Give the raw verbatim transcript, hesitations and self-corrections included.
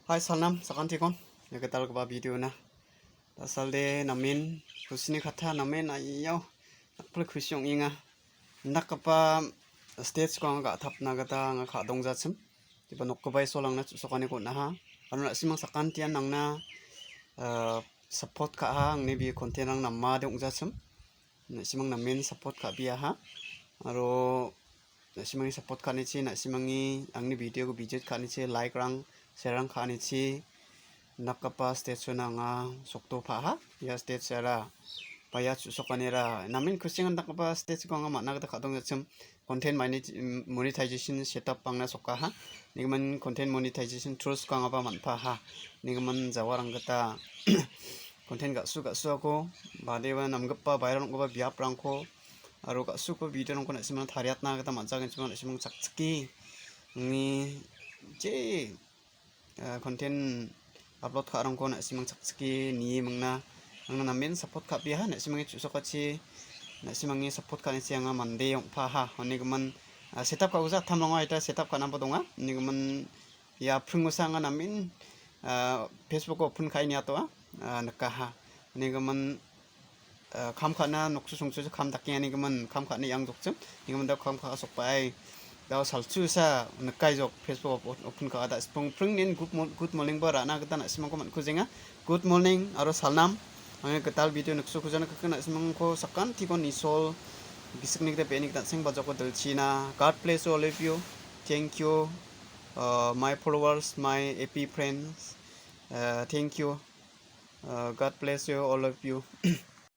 Hai salnam sakantikon, ia gitalgipa videona. Dasalde namen kusini katha namen aiao nakpil kusi ong·enga. Indakgipa stageko anga ga·tapna gita anga ka·dongjachim. Diba nokgipa Isol angna chu·sokaniko on·aha. Aro na·simang sakantian angna, ah, support ka·aha, angni bia contentrang namade ong·jachim. Na·simang namen support ka·biaha. Aro na·simangni support ka·anichi, na·simangni angni videoko visit ka·anichi, likerang, sharerang ka·anichi, indakgipa stagena anga sokdopaha. Ia stagera ba ia chu·sokanira namen kusi ong·a indakgipa stageko anga man·a gita ka·dongjachim. Content moni-, monetization setup angna sokaha. Nigimin content monetization toolsko angaba man·paha. Nigimin jawarang gita content ga·su ga·suako badeba namgipa baira ong·gipa biaprangko aro ga·suko videorangko na·simangna tariatna gita man·jagenchima na·simang chakchike angni je, ah, content upload ka·rangko na·simang chakchike nie mingna angna namen support ka·biaha, na·simangni chu·sokachi, na·simangni support ka·anichi anga mande ong·paha. Onigimin, ah, setup ka·osa attam rongo aita setup ka·naba donga. Onigimin ia pringosa anga namen, ah, Facebookko open ka·e niatoa, ah, nikaha. Onigimin, ah, kam ka·na noksu songsu kam dakenga nigimin kam ka·na iang jokchim. Nigimin da kam ka·a sokbaai. Da salchusa nikai jok Facebook op-, open ka·a da spring pring nin good mor-, good morning ba ra·na gita na·simangko man·kujenga. Good morning aro salnam. Angni gital video noksu kujana kaka na·simangko sakantikon Isol gisikni gita be·ni gita an·seng bajako dilchina. God bless you all of you. Thank you. Uh, my followers, my A P friends. Uh, thank you. Uh, God bless you all of you.